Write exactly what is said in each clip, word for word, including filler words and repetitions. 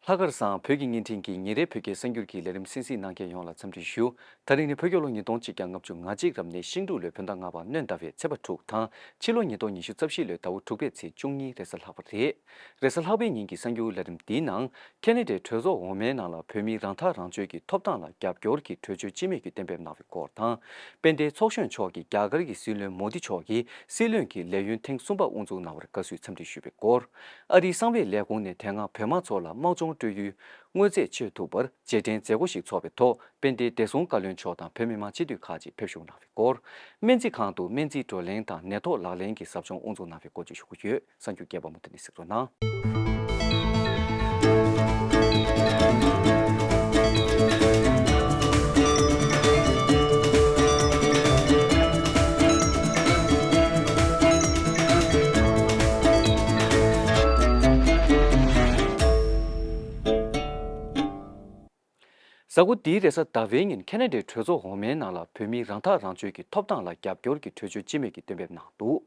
ལྷག་དཀར་བཟང་། བོད་ཀྱི་བརྙན་འཕྲིན་གྱི་ཉིན་རེའི་བོད་སྐད་གསར་འགྱུར་གྱི་ལས་རིམ་གསན་གཟིགས་གནང་མཁན་ཡོངས་ལ་འཚམས་འདྲི་ཞུ། ད་རིང་ནི་བོད་རྒྱལ་ལོ་ཉིས་སྟོང་གཅིག་བརྒྱ་ལྔ་བཅུ་ང་གཅིག་རབ་གནས་ཤིང་འབྲུག་ལོའི་བོད་ཟླ་ལྔ་པ་སྣོན་ཟླ་བའི་ཚེས་པ་དྲུག་དང་ཕྱི་ལོ་ཉིས་སྟོང་ཉི་ཤུ་རྩ་བཞི་ལོའི་ཟླ་བ་དྲུག་པའི་ཚེས་བཅུ་གཉིས་རེས་གཟའ་ལྷག་པ་རེད། རེས་གཟའ་ལྷག་པའི་ཉིན་གྱི་གསར་འགྱུར་ལས་རིམ་འདིའི་ནང་། ཁེ་ན་ཌའི་གྲོས་ཚོགས་འོག་མའི་ནང་ལ་བོད་མིའི་རང་ཐག་རང་གཅོད་ཀྱི་ཐོབ་ཐང་ལ་རྒྱབ་སྐྱོར་གྱི་གྲོས་ཆོད་ལྕི་མོ་ཞིག་གཏན་འབེབས་གནང་བའི་སྐོར་དང་། དཔལ་ལྡན་ཚོགས་གཞོན་མཆོག་གིས་རྒྱ་གར་གྱི་སྲིད་བློན་མོ་དི་མཆོག་གིས་སྲིད་བློན་གྱི་ལས་ཡུན་ཐེངས་གསུམ་པ་དབུ་འཛུགས་གནང་བར་དགའ་བསུའི་འཚམས་འདྲི་ཞུས་པའི་སྐོར། ཨ་རིའི་གསང་བའི་ལས་ཁུངས་ནས་དེ་སྔ་བོད་དམག་ཚོགས་ལ་དམག་སྦྱོང་སྤྲོད་ཡུལ་དངོས་རྫས་སྤྱོད་ཐུབ་པར་རྗེས་དྲན་མཛད་སྒོ་ཞིག་འཚོགས་པའི་ཐོག་དཔལ་ལྡན་བདེ་སྲུང་བཀའ་བློན་མཆོག་དང་བོད་མི་མང་སྤྱི་འཐུས་ཁག་ཅིག་ཕེབས་ཞུགས་གནང་བའི་སྐོར། སྨན་རྩིས་ཁང་དུ་སྨན་རྩིས་བགྲོ་གླེང་དང་ནད་ཐོག་ལག་ལེན་གྱི་ཟབ་སྦྱོང་དབུ་འཛུགས་གནང་བའི་སྐོར་བཅས་ཞུ་རྒྱུ་ཡོད། གསར་འགྱུར་རྒྱས་པ་མུ་མཐུད་ནས་གཟིགས་རོགས་གནང་། གཟའ་འཁོར་འདིའི་རེས་གཟའ་ཟླ་བའི་ཉིན་ཁེ་ན་ཌའི་གྲོས་ཚོགས་འོག་མའི་ནང་ལ་བོད་མིའི་རང་ཐག་རང་གཅོད་ཀྱི་ཐོབ་ཐང་ལ་རྒྱབ་སྐྱོར་གྱི་གྲོས་ཆོད་ལྕི་མོ་ཞིག་གཏན་འབེབས་གནང་འདུག་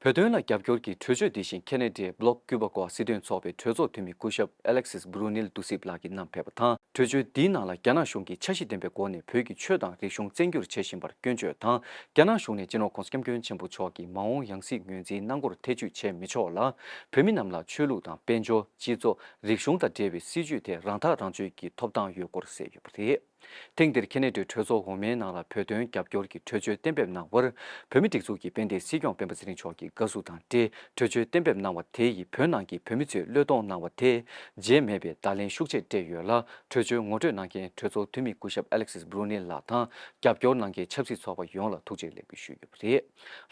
བོད་དོན་ལ་རྒྱབ་སྐྱོར་གྱི་གྲོས་ཆོད་འདི་བཞིན་ཁེ་ན་ཌའི་སྦོ་ལོག་ཀུ་བ་ཀོ་སྲིད་དོན་ཚོགས་པའི་གྲོས་ཚོགས་འཐུས་མི་སྐུ་ཞབས་ཨ་ལེག་སིས་བྷྲུ་ནིལ་དུ་སིབ་ལགས་ཀྱིས་བསྣམས་ཕེབས་པ་དང་། གྲོས་ཆོད་འདིའི་ནང་ལ་རྒྱ་ནག་གཞུང་གིས་འཆར་གཞི་ལྡན་པའི་སྒོ་ནས་བོད་ཀྱི་ཆོས་དང་རིག་གཞུང་བཙན་སྒྱུར་བྱེད་བཞིན་པར་སྐྱོན་བརྗོད་དང་། རྒྱ་ནག་གཞུང་ནས་སྤྱི་ནོར་༸གོང་ས་༸སྐྱབས་མགོན་ཆེན་པོ་མཆོག་གི་མ་འོངས་ཡང་སྲིད་ངོས་འཛིན་གནང་སྒོར་ཐེ་ཇུས་བྱེད་མི་ཆོག་ལ། བོད་མི་རྣམས་ལ་ཆོས་ལུགས་དང་དཔལ་འབྱོར། སྤྱི་ཚོགས། རིག་གཞུང་དང་འབྲེལ་བའི་སྲིད་ཇུས་ཐད་རང་ཐག་རང་གཅོད་ཀྱི་ཐོབ་ཐང་ཡོད་སྐོར་གསལ་ཡོད་པ་རེད། ཐེངས་འདིར་ཁེ་ན་ཌའི་གྲོས་ཚོགས་འོག་མའི་ནང་ལ་བོད་དོན་རྒྱབ་སྐྱོར་གྱི་གྲོས་ཆོད་གཏན་འབེབས་གནང་བར། བོད་མིའི་སྒྲིག་འཛུགས་ཀྱི་དཔལ་ལྡན་སྲིད་སྐྱོང་སྤེན་པ་ཚེ་རིང་མཆོག་གིས་དགའ་བསུ་དང་འབྲེལ་གྲོས་ཆོད་གཏན་འབེབས་གནང་བ་དེ་ཡིས་བོད་ནང་གི་བོད་མི་ཚོས་བློས་གཏོང་གནང་བ་དེ་བརྗེད་མེད་པའི་བརྡ་ལན་ཤུགས་ཆེ་སྤྲད་ཡོད་ལ། གྲོས་ཆོད་ངོ་སྤྲོད་གནང་མཁན་གྲོས་ཚོགས་འཐུས་མི་སྐུ་ཞབས་ཨ་ལེག་སིས་བྷྲུ་ནིལ་ལགས་དང་རྒྱབ་སྐྱོར་གནང་མཁན་ཆབ་སྲིད་ཚོགས་པ་ཡོངས་ལ་ཐུགས་རྗེ་ལེགས་འབུལ་ཞུས་ཡོད་པ་རེད།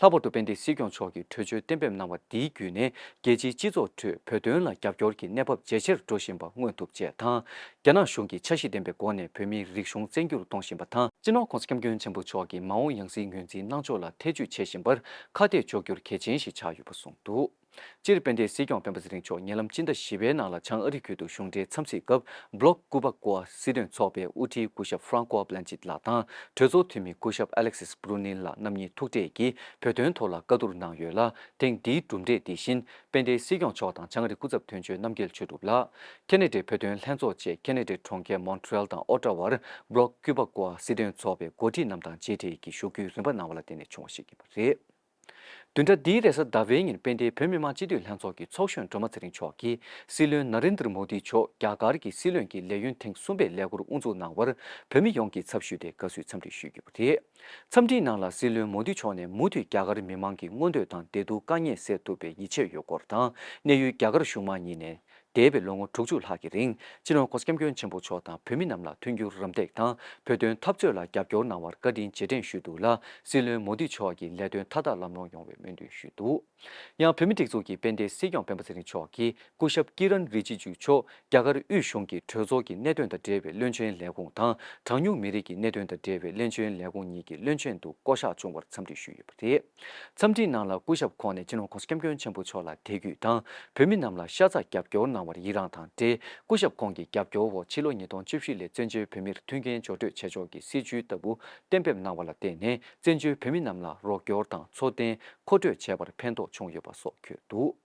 ལྷག་པར་དུ་དཔལ་ལྡན་སྲིད་སྐྱོང་མཆོག་གིས་གྲོས་ཆོད་གཏན་འབེབས་གནང་བ་འདིའི་བརྒྱུད་ནས་རྒྱལ་སྤྱིའི་སྤྱི་ཚོགས་ཁྲོད་བོད་དོན་ལ་རྒྱབ་སྐྱོར་གྱི་གནས་བབ་ཇེ་ཆེར་འགྲོ་བཞིན་པ་མངོན་ཐུབ་ཅེས་དང་། རྒྱ་ནག་གཞུང་གིས་འཆར་གཞི་ལྡན་པའི་སྒོ་ནས་བོད་མིའི་རིག་གཞུང་བཙན་སྒྱུར་གཏོང་བཞིན་པ་དང་། སྤྱི་ནོར་༸གོང་ས་༸སྐྱབས་མགོན་ཆེན་པོ་མཆོག་གི་མ་འོངས་ཡང་སྲིད་ངོས་འཛིན་གནང་ཕྱོགས་ལ་ཐེ་ཇུས་བྱེད་བཞིན་པར་ཁ་གཏད་གཅོག་རྒྱུར་གལ་ཆེན་ཞིག་ཆགས་ཡོད་པ་གསུངས་འདུག་སྤྱིར་དཔལ་ལྡན་སྲིད་སྐྱོང་སྤེན་པ་ཚེ་རིང་མཆོག་ཉེ་ལམ་སྤྱི་ཟླ་བཞི་པའི་ནང་ལ་བྱང་ཨ་རི་ཁུལ་དུ་གཞུང་འབྲེལ་འཚམས་གཟིགས་སྐབས། སྦོ་ལོག་ཀུ་བ་ཀོ་སྲིད་དོན་ཚོགས་པའི་དབུ་ཁྲིད་སྐུ་ཞབས་ཧྥ་རང་ཀོ་བྷ་ལན་ཅིད་ལགས་དང་གྲོས་ཚོགས་འཐུས་མི་སྐུ་ཞབས་ཨ་ལེག་སིས་བྷྲུ་ནིལ་ལགས་རྣམ་གཉིས་ཐུག་འཕྲད་ཀྱིས་བོད་དོན་ཐོག་ལ་བཀའ་བསྡུར་གནང་ཡོད་ལ། ཐེངས་འདིའི་གྲུབ་འབྲས་འདི་བཞིན་དཔལ་ལྡན་སྲིད་སྐྱོང་མཆོག་དང་བྱང་ཨ་རི་སྐུ་ཚབ་དོན་གཅོད་རྣམ་རྒྱལ་ཆོས་གྲུབ་ལགས། ཁེ་ན་ཌའི་བོད་དོན་ལྷན་ཚོགས་བཅས་ཁེ་ན་ཌའི་གྲོང་ཁྱེར་མོན་ཊི་རེལ་དང་ཨོ་ཊ་ཝར་སྦོ་ལོག་ཀུ་བ་ཀོ་སྲིད་དོན་ཚོགས་པའི་འགོ་ཁྲིད་རྣམས་དང་མཇལ་འཕྲད་ཀྱིས་ཞུ་སྐུལ་རིམ་པ་གནང་བ་ལ་བརྟེན་ནས་བྱུང་བ་ཞིག་ཡིན་པ་རེད། བདུན་ཕྲག་འདིའི་རེས་གཟའ་ཟླ་བའི་ཉིན་དཔལ་ལྡན་བོད་མི་མང་སྤྱི་འཐུས་ལྷན་ཚོགས་ཀྱི་ཚོགས་གཞོན་སྒྲོལ་མ་ཚེ་རིང་མཆོག་གིས་སྲིད་བློན་ན་རེན་དྲ་མོ་དི་མཆོག་རྒྱ་གར་གྱི་སྲིད་བློན་གྱི་ལས་ཡུན་ཐེངས་གསུམ་པའི་ལས་འཁུར་དབུ་འཛུགས་གནང་བར་བོད་མི་ཡོངས་ཀྱི་ཚབ་ཞུས་ཏེ་དགའ་བསུའི་འཚམས་འདྲི་ཞུས་ཡོད་པ་རེད། འཚམས་འདྲིའི་ནང་ལ་སྲིད་བློན་མོ་དི་མཆོག་ནས་མུ་མཐུད་རྒྱ་གར་མི་མང་གི་མངོན་འདོད་དང་བདེ་སྡུག་དཀའ་ངལ་སེལ་ཐུབ་པའི་ཡིད་ཆེས་ཡོད་སྐོར་དང་། གནས་ཡུལ་རྒྱ་གར་གཞུང་མང་གཉིས་ནས། འདས་པའི་ལོ་ངོ་དྲུག་ཅུ་ལྷག་གི་རིང་སྤྱི་ནོར་༸གོང་ས་༸སྐྱབས་མགོན་ཆེན་པོ་མཆོག་དང་བོད་མི་རྣམས་ལ་མཐུན་འགྱུར་རམ་འདེགས་དང་བོད་དོན་འཐབ་རྩོད་ལ་རྒྱབ་སྐྱོར་གནང་བར་བཀའ་དྲིན་རྗེས་དྲན་ཞུས་འདུག་ལ། སྲིད་བློན་མོ་དི་མཆོག་གི་ལས་དོན་མཐའ་དག་ལམ་ལྷོང་ཡོང་བའི་སྨོན་འདུན་ཞུས་འདུག་ཡང་བོད་མིའི་སྒྲིག་འཛུགས་ཀྱི་དཔལ་ལྡན་སྲིད་སྐྱོང་སྤེན་པ་ཚེ་རིང་མཆོག་གིས་སྐུ་ཞབས་ཀི་རན་རི་ཇི་ཇུ་མཆོག་རྒྱ་གར་དབུས་གཞུང་གི་གྲོས་ཚོགས་ཀྱི་གནད་དོན་དང་འབྲེལ་བའི་བློན་ཆེན་ལས་ཁུངས་དང་གྲངས་ཉུང་མི་རིགས་ཀྱི་གནད་དོན་དང་འབྲེལ་བའི་བློན་ཆེན་ལས་ཁུངས་གཉིས་ཀྱི་བློན་ཆེན་དུ་བསྐོ་གཞག་བྱུང་བར་འཚམས་འདྲི་ཞུས་ཡོད་པ་རེད། འཚམས་འདྲིའི་ནང་ལ་སྐུ་ཞབས་ཁོང་ནས་སྤྱི་ནོར་༸གོང་ས་༸སྐྱབས་མགོན་ཆེན་པོ་མཆོག་ལ་དད་གུས་དང་། བོད་མི་རྣམས་ལ་ཤ་ཚ་རྒྱབ་སྐྱོར་གནང་བར་ཡི་རངས་དང་འབྲེལ། སྐུ་ཞབས་ཁོང་གི་རྒྱབ་སྐྱོར་འོག་ཕྱི་ལོ་ཉིས་སྟོང་བཅུ་བཞི་ལོའི་བཙན་བྱོལ་བོད་མིར་མཐུན་རྐྱེན་སྦྱོར་སྤྲོད་བྱེད་ཕྱོགས་ཀྱི་སྲིད་བྱུས་ལྟ་བུ་གཏན་འབེབས་གནང་བ་ལ་བརྟེན་ནས། བཙན་བྱོལ་བོད་མི་རྣམས་ལ་རོགས་སྐྱོར་དང་འཚོ་རྟེན་མཁོ་སྤྲོད་བྱས་པར་ཕན་ཐོགས་བྱུང་ཡོད་པ་སོགས་འཁོད་འདུག་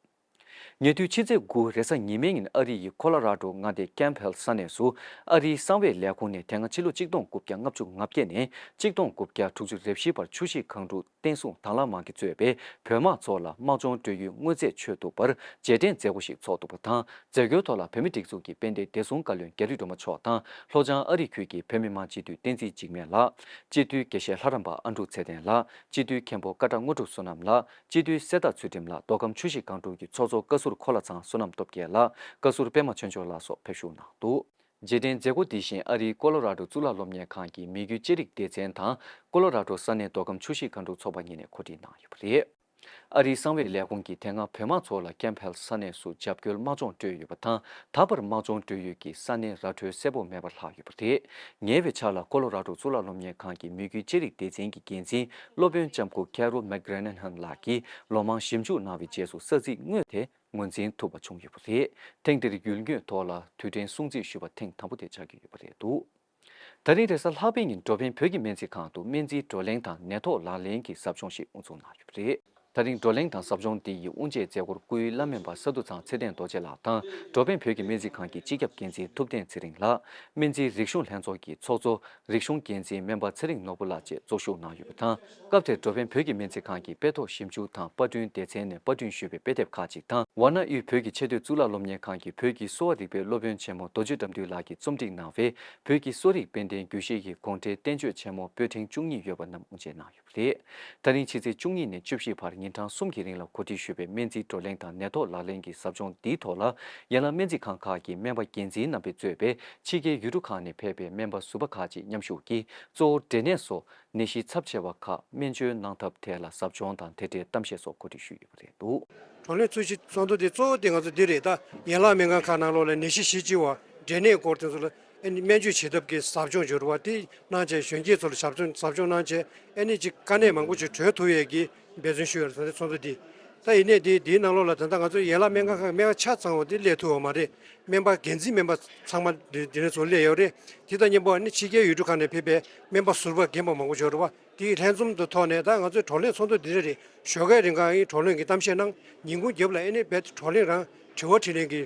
ཉེ་དུས་ཕྱི་ཚེས་དགུ་རེས་གཟའ་ཉི་མའི་ཉིན་ཨ་རི་ཡི་ཁོ་ལོ་ར་ཌོ་མངའ་སྡེའི་ཀེམ་ཕེལ་ས་གནས་སུ་ཨ་རིའི་གསང་བའི་ལས་ཁུངས་ནས་དེ་སྔ་ཕྱི་ལོ་གཅིག་སྟོང་དགུ་བརྒྱ་ལྔ་བཅུ་ང་བརྒྱད་ནས་གཅིག་སྟོང་དགུ་བརྒྱ་དྲུག་ཅུ་རེ་བཞི་བར་ཆུ་བཞི་སྒང་དྲུག་བསྟན་སྲུང་དྭང་བླངས་དམག་གིས་གཙོས་པའི་བོད་དམག་ཚོ་ལ་དམག་སྦྱོང་སྤྲོད་ཡུལ་དངོས་རྫས་མཆོད་གཏུབ་པར་རྗེས་དྲན་མཛད་སྒོ་ཞིག་འཚོགས་འདུག་པ་དང་། མཛད་སྒོའི་ཐོག་ལ་བོད་མིའི་སྒྲིག་འཛུགས་ཀྱི་དཔལ་ལྡན་བདེ་སྲུང་བཀའ་བློན་རྒྱ་རི་སྒྲོལ་མ་མཆོག་དང་། ལྷོ་བྱང་ཨ་རི་ཁུལ་གྱི་བོད་མི་མང་སྤྱི་འཐུས་བསྟན་འཛིན་འཇིགས་མེད་ལགས། སྤྱི་འཐུས་དགེ་བཤེས་ལྷ་རམས་པ་ཨ་འབྲུག་ཚེ་བརྟན་ལགས། སྤྱི་འཐུས་མཁན་པོ་ཀ་ཊ་དངོས་གྲུབ་བསོད་ནམས་ལགས། སྤྱི་འཐུས་གསེར་རྟ་ཚུལ་ཁྲིམས་ལགས། མདོ་ཁམས་ཆུ་བཞི་སྒང་དྲུག་གི་ཚོགས་གཙོ་བཀའ་ཟུར་གོ་ལ་ཚང་བསོད་ནམས་སྟོབས་རྒྱལ་ལགས། བཀའ་ཟུར་པད་མ་ཆོས་འབྱོར་ལགས་སོགས་ཕེབས་ཞུགས་གནང་འདུག་རྗེས་དྲན་མཛད་སྒོ་འདི་བཞིན་ཨ་རིའི་ཀོ་ལོ་ར་ཌོ་གཙུག་ལག་སློབ་གཉེར་ཁང་གི་མི་རྒྱུད་ཅེ་རིག་སྡེ་ཚན་དང་། ཀོ་ལོ་ར་ཌོ་ས་གནས་མདོ་ཁམས་ཆུ་བཞི་སྒང་དྲུག་ཚོགས་པ་གཉིས་ནས་གོ་སྒྲིག་གནང་ཡོད་པ་རེད། ཨ་རིའི་གསང་བའི་ལས་ཁུངས་ཀྱིས་དེ་སྔ་བོད་དམག་ཚོ་ལ་ཀེམ་ཕེལ་ས་གནས་སུ་རྒྱབ་སྐྱོར་དམག་སྦྱོང་སྤྲོད་ཡོད་པ་དང་། ད་བར་དམག་སྦྱོང་སྤྲོད་ཡུལ་གྱི་ས་གནས་ར་འཕྲོད་གསལ་པོ་མེད་པར་ལྷག་ཡོད་པ་རེད། ཉེ་བའི་ཆར་ལ་ཀོ་ལོ་ར་ཌོ་གཙུག་ལག་སློབ་གཉེར་ཁང་གི་མི་རྒྱུད་ཅེ་རིག་སྡེ་ཚན་གྱི་འགན་འཛིན་སློབ་དཔོན་ལྕམ་སྐུ་ཁེ་རོལ་མེག་གྷ་རེ་ནན་ཧན་ལགས་ཀྱིས་ལོ་མང་ཞིབ་འཇུག་གནང་བའི་རྗེས་སུ་ས་ཚིགས་དངོས་དེ་ངོས་འཛིན་ཐུབ་པ་བྱུང་ཡོད་པ་རེད། ཐེངས་འདིར་ཡུལ་དངོས་ཐོག་ལ་དུས་དྲན་སྲུང་བརྩི་ཞུས་པ་ཐེངས་དང་པོ་དེ་ཆགས་ཀྱི་ཡོད་པ་རེད་འདུག་ད་རིང་རེས་གཟའ་ལྷག་པའི་ཉིན་འགྲོ་ཕན་བོད་ཀྱི་སྨན་རྩིས་ཁང་དུ་སྨན་རྩིས་བགྲོ་གླེང་དང་ནད་ཐོག་ལག་ལེན་གྱི་ཟབ་སྦྱོང་ཞིག་དབུ་འཛུགས་གནང་ཡོད་པ་རེད། ད་རིང་བགྲོ་གླེང་དང་ཟབ་སྦྱོང་འདི་ཡི་དབུ་འབྱེད་མཛད་སྒོར་སྐུའི་བླ་སྨན་པ་ས་འདུ་ཚང་ཚེ་བརྟན་རྡོ་རྗེ་ལགས་དང་། འགྲོ་ཕན་བོད་ཀྱི་སྨན་རྩིས་ཁང་གི་སྤྱི་ཁྱབ་འགན་འཛིན་ཐུབ་བསྟན་ཚེ་རིང་ལགས། སྨན་རྩིས་རིག་གཞུང་ལྷན་ཚོགས་ཀྱི་ཚོགས་གཙོ། རིག་གཞུང་འགན་འཛིན་སྨན་པ་ཚེ་རིང་ནོར་བུ་ལགས་བཅས་ཚོགས་ཞུགས་གནང་ཡོད་པ་དང་། སྐབས་དེར་འགྲོ་ཕན་བོད་ཀྱི་སྨན་རྩིས་ཁང་གི་དཔེ་ཐོ་ཞིབ་འཇུག་དང་པར་སྐྲུན་སྡེ་ཚན་ནས་པར་སྐྲུན་ཞུས་པའི་དཔེ་དེབ་ཁག་ཅིག་དང་། ཝཱ་ཎ་དབུས་བོད་ཀྱི་ཆེས་མཐོའི་གཙུག་ལག་སློབ་གཉེར་ཁང་གི་བོད་ཀྱི་གསོ་བ་རིག་པའི་སློབ་དཔོན་ཆེན་མོ་རྡོ་རྗེ་དགྲ་འདུལ་ལགས་ཀྱིས་རྩོམ་སྒྲིག་གནང་བའི་བོད་ཀྱི་གསོ་རིག་དཔལ་ལྡན་རྒྱུད་བཤད་ཀྱི་དགོངས་འགྲེལ་བསྟན་བཅོས་ཆེན་མོ་པོད་ཕྲེང་བཅུ་གཉིས་ཡོད་པ་རྣམས་དབུ་འབྱེད་གནང་ཡོད་པ་རེད། ད་རིང་ཕྱི་ཚེས་བཅུ་གཉིས་ནས་བཅུ་བཞི་བར་ཉིན་གྲངས་གསུམ་གྱི་རིང་ལ་གོ་སྒྲིག་ཞུས་པའི་སྨན་རྩིས་བགྲོ་གླེང་དང་ནད་ཐོག་ལག་ལེན་གྱི་ཟབ་སྦྱོང་འདིའི་ཐོག་ལ། ཡན་ལག་སྨན་རྩིས་ཁང་ཁག་གི་སྨན་པ་འགན་འཛིན་རྣམ་པས་གཙོས་པའི་ཕྱི་རྒྱལ་ཡུལ་གྲུ་ཁག་ནས་ཕེབས་པའི་སྨན་པ་ཟུར་པ་ཁག་ཅིག་མཉམ་ཞུགས་ཀྱིས། གཙོ་བོ་འབྲས་ནད་སོགས་ནད་གཞི་ཚབས་ཆེ་བ་ཁག་སྨན་བཅོས་གནང་ཐབས་ཐད་ལ་ཟབ་སྦྱོང་དང་དེ་འབྲེལ་གཏམ་བཤད་སོགས་གོ་སྒྲིག་ཞུས་ཡོད་པ་རེད་འདུག། བགྲོ་གླེང་ཚོགས་ཞུགས་ཚོགས་འདུ་འདི་གཙོ་བོ་དེ་ང་ཚོ་འདི་རེད། ད་ཡན་ལག་སྨན་ཁང་ཁག་ནང་ལོགས་ལ་ནད་གཞི་ཞི་བྱེད་པ་འབྲས་ནད་སྐོར་དེ་ཚོ་ལ་ཨ་ནི་སྨན་བཅོས་བྱེད་ཐབས་ཀྱི་ཟབ་སྦྱོང་འབྱོར་བ་དེ་གནང་བྱས། གཞོན་སྐྱེས་ཚོ་ལ་ཟབ་སྦྱོང་ཟབ་སྦྱོང་གནང་བྱས། ཨ་ནི་ཅིག་དཀའ་གནད་མང་པོ་ཅིག་གྲོལ་ཐུབ་ཡས་ཀྱི་འབད་བརྩོན་ཞུ་ཡ་རེད། ད་ཚོགས་འདུ་འདི་ད་ཡིན་ནའི་འདི་འདིའི་ནང་ལོགས་ལ་ད་ལྟ་ང་ཚོ་ཡན་ལག་སྨན་ཁང་ཁག་སྨན་ཁང་ཆ་ཚང་བ་དེ་སླེབས་ཐུབ་པ་མ་རེད། སྨན་པ་འགན་འཛིན་སྨན་པ་ཚང་མ་འདི་འདི་ནས་ཚུར་སླེབས་ཡོད་རེད། དེ་དང་མཉམ་པོ་ཨ་ནི་ཕྱི་རྒྱལ་ཡུལ་གྲུ་ཁག་ནས་ཕེབས་པའི་སྨན་པ་ཟུར་པ་རྒན་པ་མང་པོ་ཡོད་རེད་བ། དེའི་ལྷན་འཛོམས་དུ་ཐོག་ནས་ད་ང་ཚོའི་བགྲོ་གླེང་ཚོགས་འདུ་འདི་འདྲ་རེད། ཞོགས་ཀའི་རིང་གང་ཡིན་བགྲོ་གླེང་གི་གཏམ་བཤད་གནང་། ཉིན་གུང་རྒྱབ་ལ་ཨ་ནི་རྦད་དེ་བགྲོ་གླེང་རང་དྲི་བ་དྲིས་ལན་གྱི་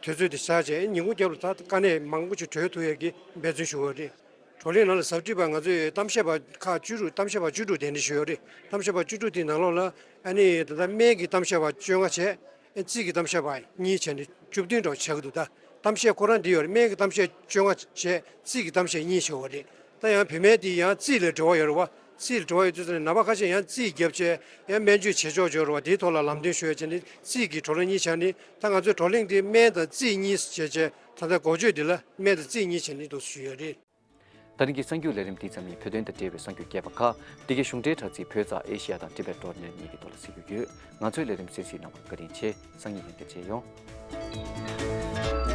དུས་ཚོད་དེ་བཞག་བྱས། ཨ་ནི་ཉིན་གུང་རྒྱབ་ལ་ད་དཀའ་གནད་མང་པོ་ཅིག་གྲོལ་ཐུབ་ཡས་ཀྱི་འབད་བརྩོན་ཞུ་བ་རེད། བགྲོ་གླེང་ནང་ལ་ཟབ་ཁྲིད་པ་ང་ཚོའི་གཏམ་བཤད་པ་ཁག་བཅུ་དྲུག་གཏམ་བཤད་པ་བཅུ་དྲུག་གདན་འདྲེན་ཞུས་ཡོད་རེད། གཏམ་བཤད་པ་བཅུ་དྲུག་དེའི་ནང་ལོགས་ལ་ཨ་ནི་ད་ལྟ་སྨན་གྱི་གཏམ་བཤད་པ་བཅོ་ལྔ་བྱས། རྩིས་ཀྱི་གཏམ་བཤད་པ་གཉིས་བྱས་ནས་བཅུ་བདུན་འདྲ་བོ་ཆགས་ཀྱི་འདུག། ད་གཏམ་བཤད་ཁོ་རང་འདི་ཡོད་རེད། སྨན་གྱི་གཏམ་བཤད་བཅོ་ལྔ་བྱས། རྩིས་ཀྱི་གཏམ་བཤད་གཉིས་བྱས་པ་རེད། ད་ཡང་བུད་མེད་འདི་ཡང་རྩིས་ལ་འབྲེལ་བ་ཡོད་རེད་བ། རྩིས་ལ་འབྲེལ་བ་ཡོད་དུས་ཙམ་ནས་ནད་པ་ཁ་ཤས་ཡང་རྩིས་བརྒྱབ་བྱས་ཡང་སྨན་བཅོས་བྱེད་ཆོག་ཆོག་རེད་བ། དེའི་ཐོག་ལ་ལམ་སྟོན་ཞུ་ཡ་བྱས་ནས་རྩིས་ཀྱི་བགྲོ་གླེང་གཉིས་བྱས་ནས། ད་ང་ཚོའི་བགྲོ་གླེང་འདི་སྨན་དང་རྩིས་གཉིས་བྱས་བྱས། ད་ལྟ་འགོ་བརྗོད་འདི་ལ་སྨན་དང་རྩིས་གཉིས་བྱས་ནས་འདུག་ཞུ་ཡ་རེད། ད་རིང་གི་གསར་འགྱུར་ལས་རིམ་འདི་ཙམ་ཡིན། བོད་དོན་དང་འབྲེལ་བའི་གསར་འགྱུར་རྒྱས་པ་ཁག་འདི་གའི་གཞུང་འབྲེལ་དྲ་ཚིགས་བོད་ཛ་ཨེ་ཤི་ཡ་དང་ཊི་བེཊ་ཌོཊ་ནེཊ་གཉིས་ཀྱི་ཐོག་ལ་གཟིགས་རྒྱུ་ཡོད། ང་ཚོའི་ལས་རིམ་གསན་གཟིགས་གནང་བར་བཀའ་དྲིན་ཆེ། སང་ཉིན་ཡང་བསྐྱར་མཇལ་ཡོང་།